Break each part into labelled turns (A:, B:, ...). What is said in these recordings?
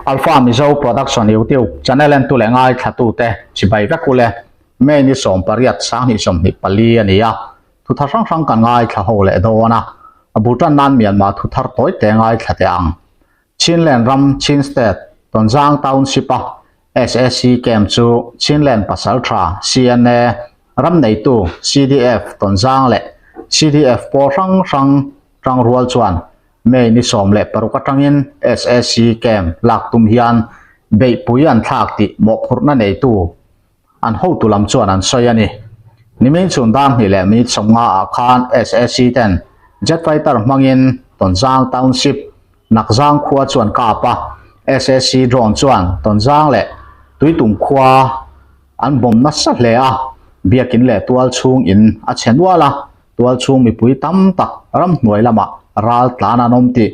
A: Alpha Mizo Production YouTube channel entu leh ngaithlatute chibai vek ule. May ni 18 2024 a ni a, thu thar hrang hrang kan ngaithla ho leh dawn a, a bul tan nan Myanmar thu thar tawi te ngaithla teh ang. Chinland ram Chin State Tonzang Township a SAC camp chu Chinland Pasaltha CNA ram neitu CDF Tonzang leh CDF pawl hrang hrang tangrual chuan May ni 16 atangin SAC camp lak tum hian beihpui an thlak tih mawhphurhna neitu an hotu lam chuan an sawi a ni. Nimin chhun dar hnih leh minute 50 ah khan SAC ten jet fighter hmangin Tonzang Township Nakzang khua chu an kap a, SAC drone chuan Tonzang leh Tuitum khua an bomb nasa hle a, biakin leh tual chhung in a chhe nual a, tual chhung mipui tam tak ramhnuai lamah ral tlan an awm tih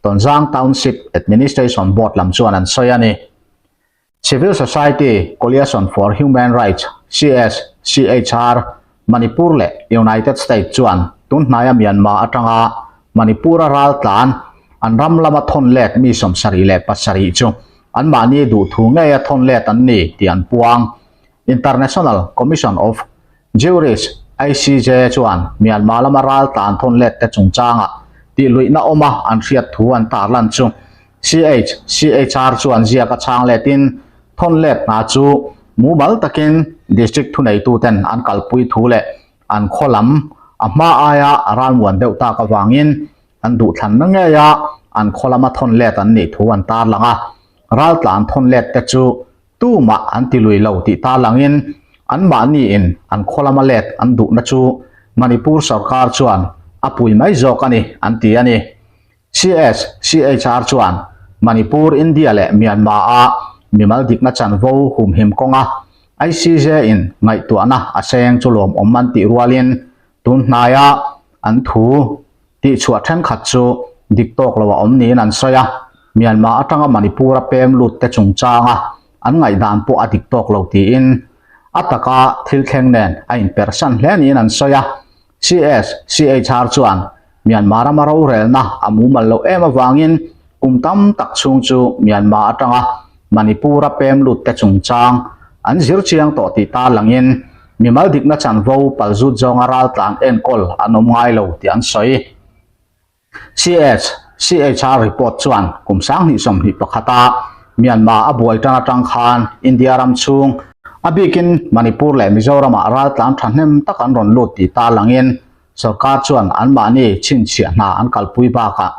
A: Tonzang Township Administration Board lam chuan an sawi a ni. Civil Society Coalition for Human Rights, CSCHR, Manipur leh United States chuan tun hnaia Myanmar atanga Manipur-a ral tlan an ram lama thawn let mi 77 chu anmahni duhthu ngeia thawn let an ni tih an puang. International Commission of Jurists, ICJ, chuan Myanmar lama ral tlan thawn let te chungchanga tihluihna awma an hriat thu an tarlan chu CHCHR chuan ziak a chhang letin thawn let hna chu mumal takin district thuneituten an kalpui thu leh an khaw lam a hma aia ralmuan deuh tak avangin an duhthlanna ngeia an khaw lama thawn let an nih thu an tarlang a. Raltlan thawn let te chu tumah an ti lui lo tih tarlangin anmahniin an khaw lama let an duhna chu Manipur sorkar chuan a pui mai zawk a ni an ti a ni. CSCHR chuan Manipur, India leh Myanmar-a mimal dikna chanvo humhim kawnga ICJ-in ngaihtuahna a seng chu lawmawm an tih rualin tun hnaia an thu tihchhuah thenkhat chu dik tawk lo a awm niin an sawi a, Myanmar atanga Manipur-a pem lut te chungchanga an ngaihdan pawh a dik tawk lo tiin a taka thil thleng nen a inperhsan hle niin an sawi a. CSCHR chuan Myanmar rama rorelna a mumal loh em avangin kum tam tak chhung chu Myanmar atanga Manipur-a pem lut te chungchang an zir chiang tawh tih tarlangin mimal dikna chanvo palzut zawnga raltlan enkawl an awm ngai lo tih an sawi. CSCHR report chuan kum 2021 a Myanmar a buai tan atang khan India ram chhung a bikin Manipur leh Mizoram ah raltlan thahnem tak an rawn lut tih tarlangin sorkar chuan anmahni chhinchhiah hna an kalpui bakah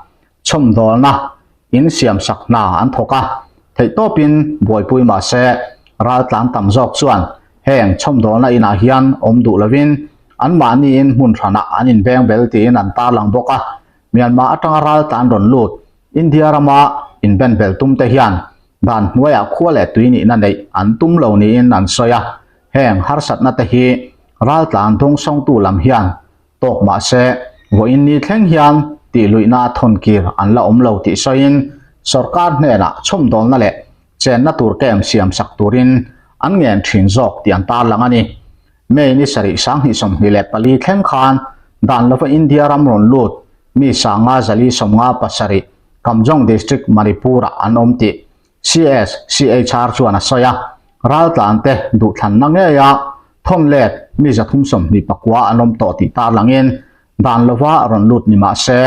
A: chhawmdawlna in siamsak hna an thawk a, theihtawpin buaipui mahse raltlan tam zawk chuan heng chhawmdawlna inah hian awm duh lovin anmahniin hmun hranah an inbeng bel tiin an tarlang bawk a, Myanmar atanga raltlan rawn lut India rama inben bel tum te hian dan hnuaiah khua leh tui nihna neih an tum lo niin an sawi a, heng harsatna te hi raltlan dawngsawngtu lam hian tawk mahse vawiin ni thleng hian tihluihna thawnkir an la awm lo tih sawiin sorkar hnenah chhawmdawlna leh chenna tur camp siamsak turin an ngen thin zawk tih an tarlang a ni. May ni sarih 2024 thleng khan dan lova India ram rawn lut mi 5,057 Kamjong District Manipur-ah an awm tih CSCHR chuan a sawi a, raltlan te duhthlanna ngeia thawn let mi 329 an awm tawh tih tarlangin dan lova rawn lut ni mah se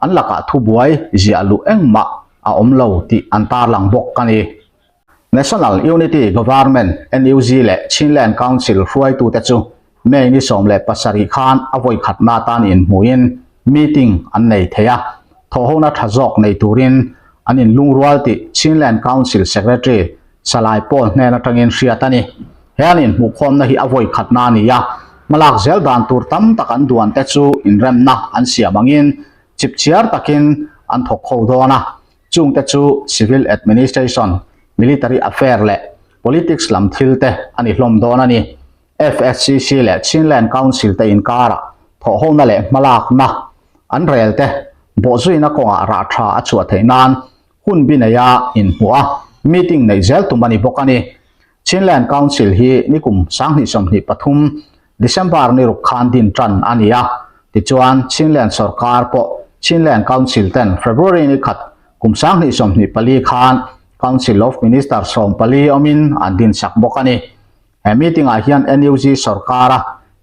A: an lakah thubuai ziah luh engmah a awm lo tih an tarlang bawk a ni. National Unity Government, NUG, leh Chinland Council hruaitute chu May ni 17 khan a vawi khatna atan inhmuhin meeting an nei thei a, thawhhona tha zawk nei turin an inlungrual tih Chinland Council Secretary Salai Paul hnen atangin hriat a ni. He an inhmuhkhawmna hi a vawi khatna a ni a, hmalak zel dan tur tam tak an duan te chu inremna an siam angin chipchiar takin an thawk ho dawn a, chungte chu Civil Administration, Military Affair leh Politics lam thil te a ni hlawm dawn a ni. FSCC leh Chinland Council te inkarah thawhhona leh hmalakna an rel te bawhzuina kawngah rah tha a chhuah theih nan hun bi neia inhmuh a, meeting neih zel tum a ni bawk a ni. Chinland Council hi nikum 2023 December ni ruk khan din tan a ni a, tichuan Chinland sorkar pawh Chinland Council ten February ni khat kum 2024 khan. Council of Minister 14 awmin an dinsak bawk a ni. He meeting-ah hian NUG sorkara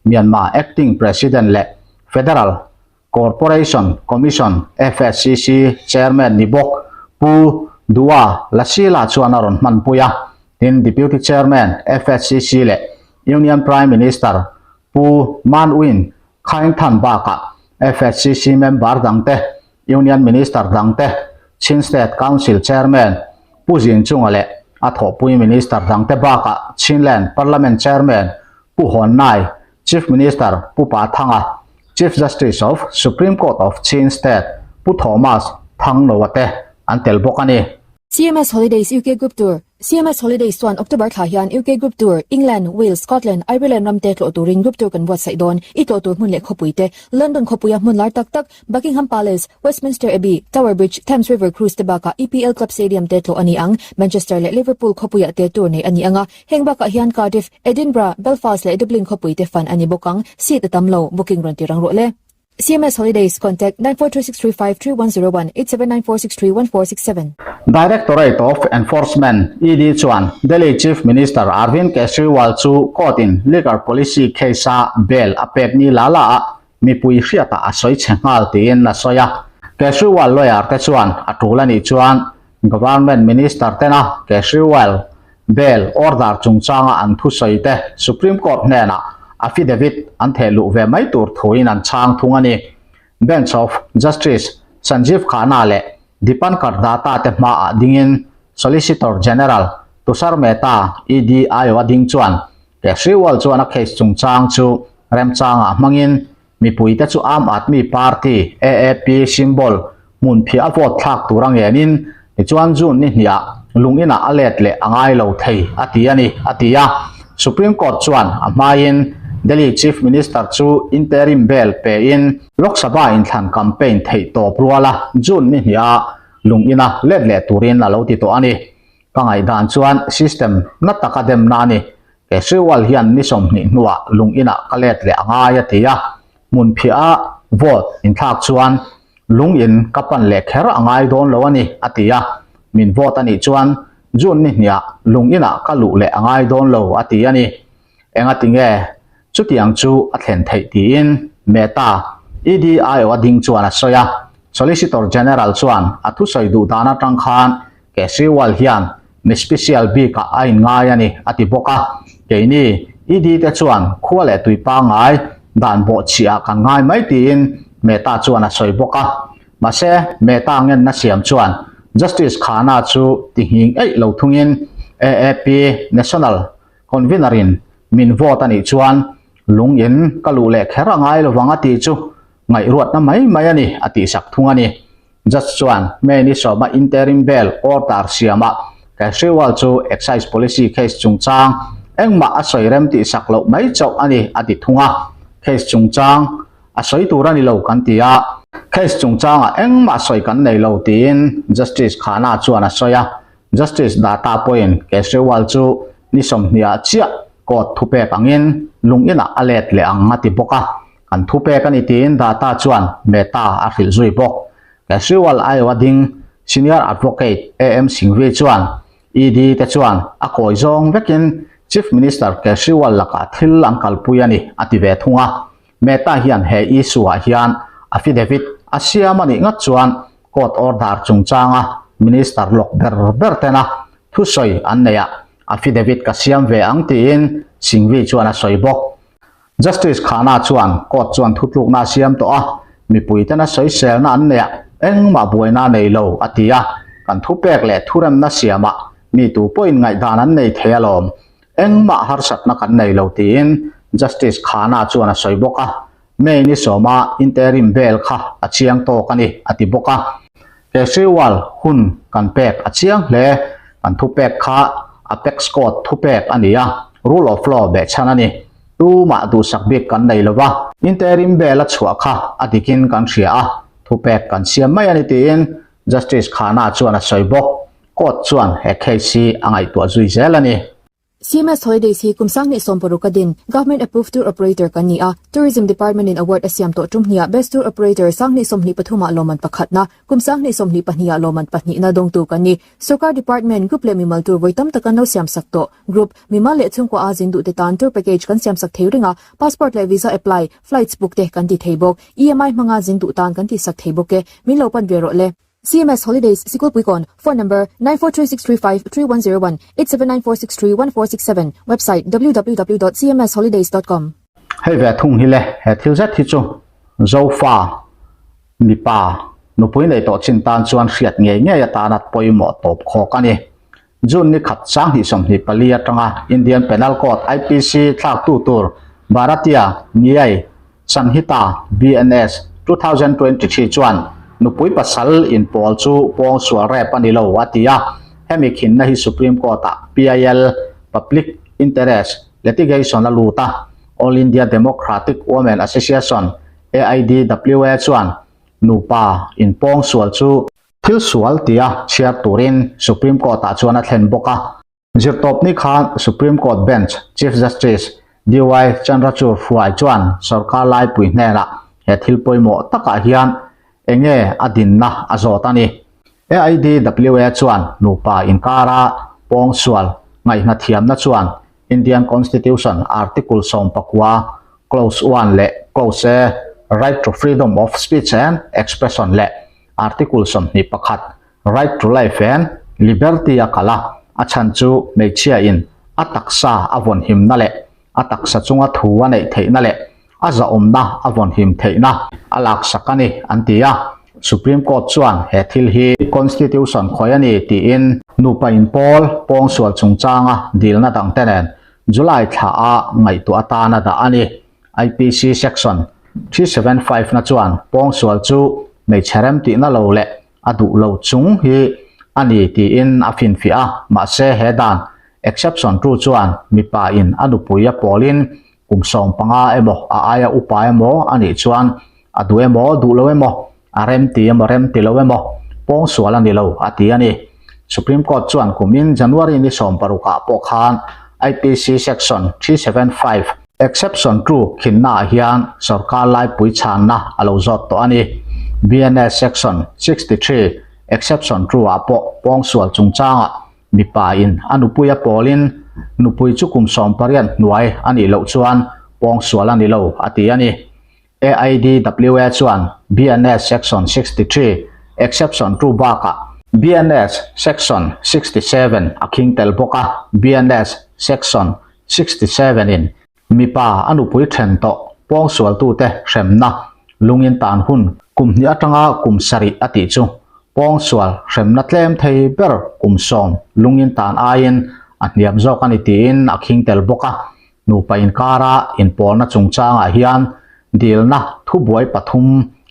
A: Myanmar Acting President leh Federal Corporation Commission, FSCC, Chairman ni bawk Pu Dua Lasila chuan a rawn hmanpui a. Tin, Deputy Chairman, FSCC leh Union Prime Minister Pu Man Win Khaing Than bakah FSCC member dangte, Union Minister dangte, Chin State Council Chairman Pu Zin Chunga leh a thawhpui Minister dangte bakah Chinland Parliament Chairman Pu Hawn Nai, Chief Minister Pu Pa Thanga, Chief Justice of Supreme Court of Chin State Pu Thomas Thangnoa te an tel bawk a ni.
B: CMS Holidays UK Group Tour, CMS Holidays chuan October thla hian UK Group Tour, England, Wales, Scotland, Ireland ram te tlawh turin Group Tour kan buatsaih dawn. I tlawh tur hmun leh khawpui te, London khawpuia hmun lar tak tak, Buckingham Palace, Westminster Abbey, Tower Bridge, Thames River Cruise te bakah EPL Club Stadium te tlawh a ni ang. Manchester leh Liverpool khawpuiah te tour neih a ni ang a, heng bakah hian Cardiff, Edinburgh, Belfast leh Dublin khawpui te fan a ni bawk ang. Seat a tam lo, booking rawn ti rang rawh le. CMS Holidays, Contact, 9426353101, 8794631467.
A: Directorate of Enforcement, ED, chuan Delhi Chief Minister Arvind Kejriwal chu court-in liquor policy case-a bail a pek ni la la a, mipui hriatah a sawi chhe nghal tiin a sawi a. Kejriwal lawyer te chuan a tul a nih chuan Government Minister tena Kejriwal bail order chungchanga an thusawi te Supreme Court hnenah affidavit an theh luh ve mai tur thuin an chhang thung a ni. Bench of Justice Sanjeev Khanna leh Dipankar Datta te hmaah dingin Solicitor General Tushar Mehta ED aiawh a ding chuan Kejriwal chuan a case chungchang chu remchangah hmangin Mipuite chu Aam Aadmi Party, AAP, symbol hmun phiah a vote thlak tur a ngenin tichuan June ni hniah lung inah a let leh a ngai lo thei a ti a ni, a ti a. Supreme Court chuan a hmain Delhi Chief Minister chu interim bail pein Lok Sabha inthlan campaign theih tawp ruala June ni hniah lung ina let leh turin a lo ti tawh a ni. Ka ngaihdan chuan system na taka demna a ni. Kejriwal hian ni 20 hnuah lung inah ka let leh a ngai a ti a, hmun phiah a vote inthlak chuan lung in ka pan leh kher a ngai dawn lo a ni a ti a, min vote a nih chuan June ni hniah lung inah ka luh leh a ngai dawn lo a ti a ni. Engati nge chutiang chu a thlen theih tiin Mehta, EDIO a ding chuan a sawi a, Solicitor General chuan a thusawi duh dan atang khan Kejriwal hian mi special bikah a inngai a ni a ti bawk a, keini ED te chuan khua leh tui pangngai dan bawhchhiah kan ngai mai tiin Mehta chuan a sawi bawk a. Mahse, Mehta ngenna siam chuan Justice Khanna chu ti nghing eih lo thungin AAP National Convener in min vote a nih chuan lung in ka luh leh kher a ngai lovang a tih chu ngaihruatna mai mai a ni a tihsak thung a ni. Judge chuan May ni sawma interim bail order siamah Kejriwal chu excise policy case chungchang engmah a sawi rem tihsak loh mai chauh a ni a ti thung a, case chungchang a sawi tur a ni lo kan ti a, case chungchangah engmah sawi kan nei lo tiin Justice Khanna chuan a sawi a, Justice Datta pawhin Kejriwal chu ni 20 ah chiah court thupek angin lung inah a let leh ang a ti bawk a. Kan thupek a ni tiin Datta chuan Mehta a hrilh zui bawk. Kejriwal aiawha ding Senior Advocate AM Singhvi chuan ED te chuan a kawi zawng vekin Chief Minister Kejriwal lakah thil an kalpui a ni a ti ve thung a. Mehta hian he issue ah hian affidavit a siam a nih ngat chuan court order chungchanga Minister lawk ber ber tena thusawi an neih ah affidavit ka siam ve ang tiin Singhvi chuan a sawi bawk. Justice Khanna chuan court chuan thutlukna a siam tawh a, mipui tena sawiselna an neih ah engmah buaina a nei lo a ti a, kan thupek leh thuremna siamah mi tu pawhin ngaihdan an nei thei alawm, engmah harsatna kan nei lo tiin Justice Khanna chuan a sawi bawk a, May ni sawma interim bail kha a chiang tawk a ni a ti bawk a. Kejriwal hun kan pek a chiang hle, kan thupek kha Apex Court thupek a ni a, rule of law behchhan a ni. Tumah duhsak bik kan nei lo va, interim bail a chhuah kha a dikin kan hria a, thupek kan siam mai a ni tiin Justice Khanna chuan a sawi bawk. Court chuan he case hi a ngaihtuah zui zel a ni.
B: CMS Holidays hi kum 2016 a din Government Approved Tour Operator kan ni a, Tourism Department in award a siam tawh tum hniah Best Tour Operator 2023 ah lawmman pakhatna, kum 2022 ah lawmman pahnihna dawngtu kan ni. Sorkar Department, Group leh mimal tour vawi tam tak an lo siam sak tawh. Group, mimal leh chhungkua a zin duhte tan tour package kan siam sak thei reng a, passport leh visa apply, flights book te kan ti thei bawk. EMI hmanga zin duh tan kan ti sak thei bawk e. Min lo pan ve rawh le. CMS Holidays, Sikulpuikawn, Phone number, 9436353101, 8794631467, Website, www.cmsholidays.com.
A: Hei ve thung hi le, he thil zet hi chu Zofa mipa nupui nei tawh chin tan chuan hriat ngei ngei atana pawimawh tawp khawk a ni. June ni khat 2024 atanga Indian Penal Code, IPC, thlaktu tur Bharatiya Nyay Sanhita, BNS, 2023 chuan nupui pasal inpawl chu pawngsual rep a ni lo a ti a. Hemi khinna hi Supreme Court-ah PIL, Public Interest Litigation, a lut a. All India Democratic Women Association, AIDWA, chuan nupa inpawngsual chu Thil sual tia chhiar turin Supreme Court-ah chuan a thlen bawk a. Zirtawpni khan Supreme Court Bench Chief Justice DY Chandrachud hruai chuan sorkar laipui hnenah he thil pawimawh takah hian enge a dinna a zawt a ni. AIDWA chuan nupa inkara pawngsual ngaihna thiamna chuan Indian Constitution Article 19 Clause 1 leh Clause A Right to Freedom of Speech and Expression leh Article 21 Right to Life and Liberty a kal a, a chhan chu hmeichhia in a taksa a vawn himna leh a taksa chunga thu a neih theihna leh a zahawmna a vawn him theihna a laksak a ni an ti a. Supreme Court chuan he thil hi Constitution khawi a ni tiin nupa inpawl pawngsual chungchanga dilna dangte nen July thla a ngaihtuah atan a dah a ni. IPC Section 375 na chuan pawngsual chu hmeichhe rem tihna lo leh a duh lo chung hi a ni tiin a finfiah a, mahse he dan exception tu chuan mipa in a nupui a pawlin kum 15 emaw a aia upa emaw a nih chuan a duh emaw duh lo emaw a rem ti emaw rem ti lo emaw pawngsual a ni lo a ti a ni. Supreme Court chuan kumin January ni 16 ah pawh khan IPC Section 375 Exception 2 khinna ah hian sorkar laipui chhanna a lo zawt tawh a ni. BNS Section 63 Exception 2 ah pawh pawngsual chungchangah mipa in a nupui a pawlin nupui chu kum 18 hnuai a nih loh chuan pawngsual a ni lo a ti a ni. AIDWA chuan BNS Section 63 Exception 2 bakah BNS Section 67 a khing tel bawk a, BNS Section 67 in mipa a nupui then tawh pawngsualtute hremna lungin tan hun kum hnih atanga kum sarih a tih chu pawngsual hremna tlem thei ber kum sawm lungin tan aiin a hniam zawk a ni tiin a khing tel bawk a. Nupa inkara inpawlna chungchangah hian dilna thubuai pathum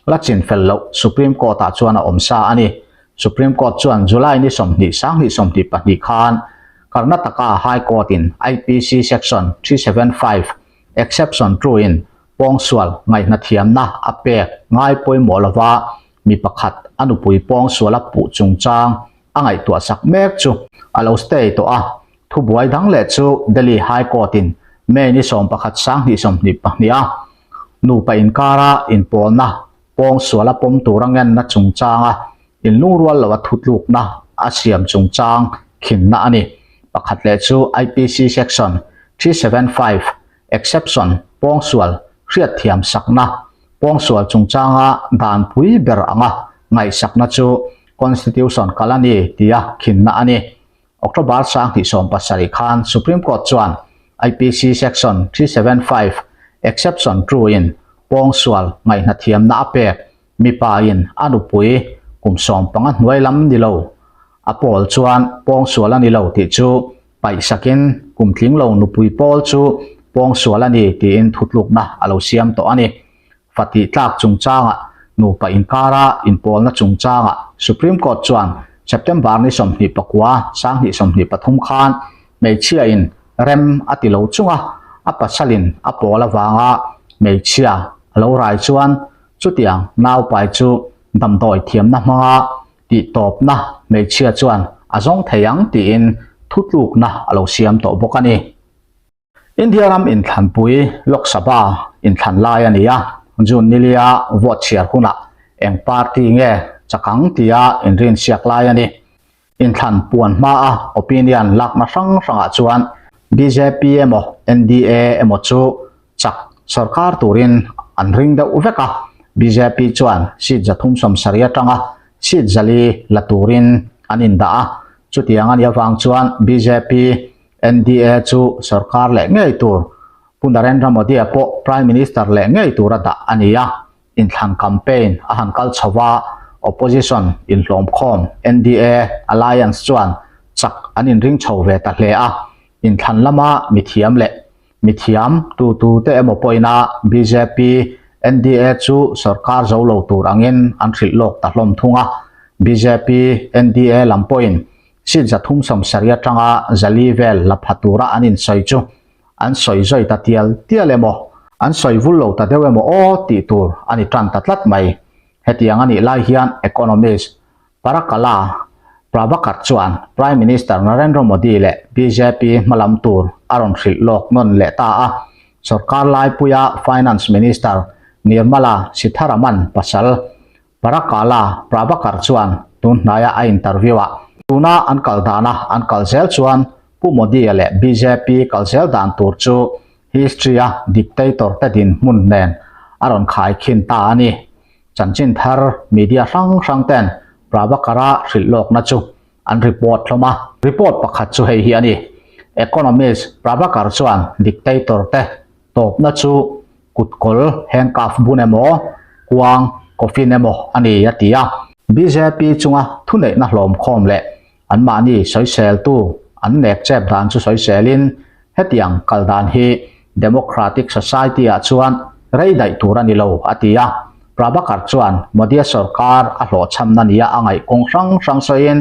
A: la chin fel loh Supreme Court-ah chuan a awm sa a ni. Supreme Court chuan July ni 20 2022 khan Karnataka High Court-in IPC Section 375 Exception 2 in pawngsual ngaihna thiamna a pek ngai pawimawh lova mi pakhat a nupui pawngsual a puh chungchang a ngaihtuah sak mek chu a lo stay tawh a. Thubuai dang leh chu Delhi High Court in May ni 11 2022 a nupa inkara inpawlna pawngsual a pawm tur a ngenna chungchanga inlungrual lo a thutlukna a siam chungchang khinna a ni. Pakhat leh chu IPC Section 375 Exception pawngsual hriatthiam sakna pawngsual chungchanga danpui ber anga ngaihsakna chu Constitution kal a ni tia khinna a ni. October 2017 khan Supreme Court chuan IPC Section 375 Exception 2 in pawngsual ngaihna thiamna a pek mipa in a nupui kum 15 hnuai lam ni lo a pawl chuan pawngsual a ni lo tih chu paihsakin kum tling lo nupui pawl chu pawngsual a ni tiin thutlukna a lo siam tawh a ni. Fatih tlak chungchangah nupa inkara inpawlna chungchangah Supreme Court chuan September ni 29 2023 khan hmeichhia in rem a ti lo chunga a pasalin a pawl avanga hmeichhia a lo rai chuan chutiang naupai chu damdawi thiamna hmanga tih tawpna hmeichhia chuan a zawng thei ang tiin. thutlukna a lo siam tawh bawk a ni. India ram inthlanpui Lok Sabha inthlan lai a ni a, June nilia vote chhiar hunah eng party nge chakang tia inrinsiak lai a ni. Inthlan puan hmaa opinion lakna hrang hrangah chuan bjp emaw NDA emaw chu chak sorkar turin an ring deuh vek a, bjp chuan seat 370 atanga seat 400 la turin an indah a, chutiang a nih avang chuan bjp NDA chu sorkar leh ngei tur Pu Narendra Modi-a pawh Prime Minister leh ngei tura dah a ni a. Inthlan campaign a han kal chho a, opposition inhlawmkhawm NDA alliance chuan chak an inring chho ve ta hle a, inthlan lama mithiam leh mithiam tutute emaw pawhin-a bjp NDA chu sorkar zo lo tur angin an hrilh lawk ta hlawm thung a, bjp NDA lam pawhin seat 370 atanga 400 vel la pha tura an insawi chu An sawi zawi ta tial tial emaw, an sawi vul lo ta deuh emaw aw tih tur a ni tan ta tlat mai. Hetiang a nih lai hian Economist Parakala Prabhakar chuan Prime Minister Narendra Modi leh bjp hmalam tur a rawn hrilh lawk nawn leh ta a. Sorkar laipuia Finance Minister Nirmala Sitharaman pasal Parakala Prabhakar chuan tun hnaia a interview-ah tuna an kal dana an kal zel chuan Pu Modi-a leh bjp kal zel dan tur chu history-a dictator te dinhmun nen a rawn khaikhin ta a ni. Chanchin thar media hrang hrang ten Prabhakar-a hrilh lawkna chu an report hlawm a. Report pakhat chu hei hi a ni. Economist Prabhakar chuan dictator te tawpna chu kutkawl handcuff bun emaw, kuang, coffin emaw a ni a ti a. Bjp chunga thuneihna hlawmkhawm leh anmahni sawiseltu an nek chep dan chu sawiselin hetiang kal dan hi democratic society ah chuan rei daih tur a ni lo a ti a. Prabhakar chuan Modi-a sorkar a hlawhchhamna nia a ngaih kawng hrang hrang sawiin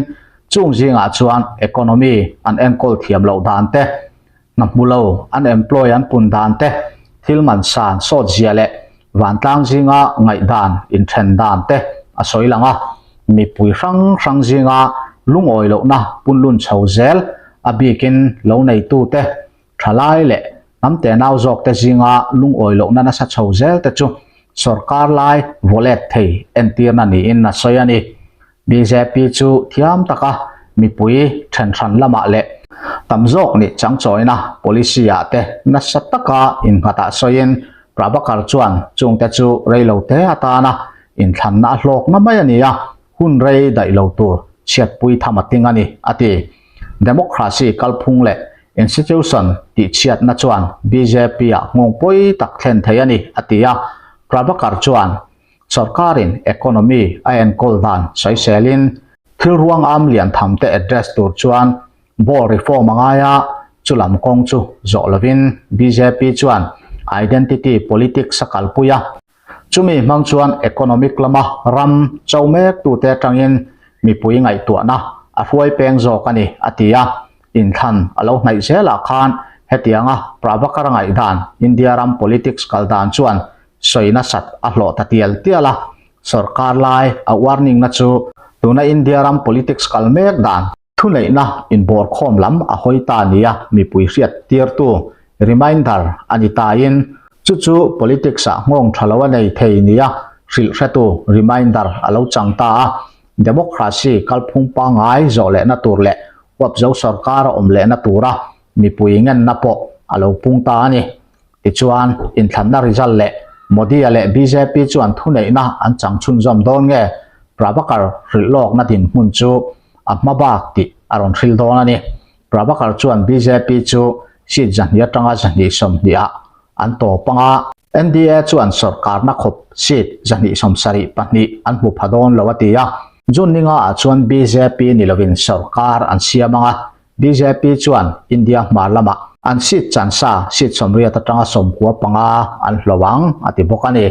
A: chung zingah chuan economy an enkawl thiam loh dan te, Hna hmu lo, unemploy an pun dan te, thil man san sawt zia leh vantlang zinga ngaihdan inthen dan te a sawi lang a. Mipui hrang hrang zinga lungawi lohna punlun chho zel a bikin lo neitute, thalai leh hnam tenau zawkte zinga lungawi lohna nasa chho zel te chu sorkar lai vawlet thei entirna niin a sawi a ni. Bjp chu thiam taka mipui thenhran lamah leh tam zawk nih changchawina policy ah te nasa taka innghatah sawiin Prabhakar chuan chungte chu reilote atana inthlanna a hlawkna mai a ni a, hun rei daih lo tur chhiatpui tham a ting a ni, a ti. Democracy kalphung leh institution tihchhiatna chuan bjp ah nghawng pawi tak thlen thei a ni, a ti a. Prabhakar chuan Sorkarin economy a enkawl dan sawiselin thil ruang am lian tham te address tur chuan ball reform a ngai a, chu lam kawng chu zawh lovin bjp chuan identity politics a kalpui a. Chumi hmang chuan economic lama ram cho mek tute atangin mipui ngaihtuahna a hruai peng zawk a ni, a ti a. Inthlan a lo hnaih zelah khan hetianga Prabhakar ngaihdan India ram politics kal dan chuan sawi nasat a hlawh ta tial tial a, sorkar lai a warning na chu tuna India ram politics kal mek dan thuneihna inbawrkhawm lam a hawi ta nia mipui hriat tirtu reminder a ni tain chu chu politics ah nghawng tha lo a nei thei nia hrilh hretu reminder a lo chang ta a, democracy kalphung pangngai zawh lehna tur leh huapzo sorkar a awm lehna tura mipui ngenna pawh a lo pung ta a ni. Tichuan, inthlanna result leh Modi-a leh bjp chuan thuneihna an chang chhunzawm dawn nge Prabhakar hrilh lawkna dinhmun chu a hma bak tih a rawn hril dawn a ni. Prabhakar chuan bjp chu seat 200 atanga 220 ah an tawp ang a, NDA chuan sorkarna khawp seat 272 an hmu pha dawn lo a ti a. June ninga ah chuan bjp ni lovin sorkar an siam ang a, Bjp chuan India hmar lamah an seat chansa seat 80 atanga 95 an hlo ang a ti bawk a ni.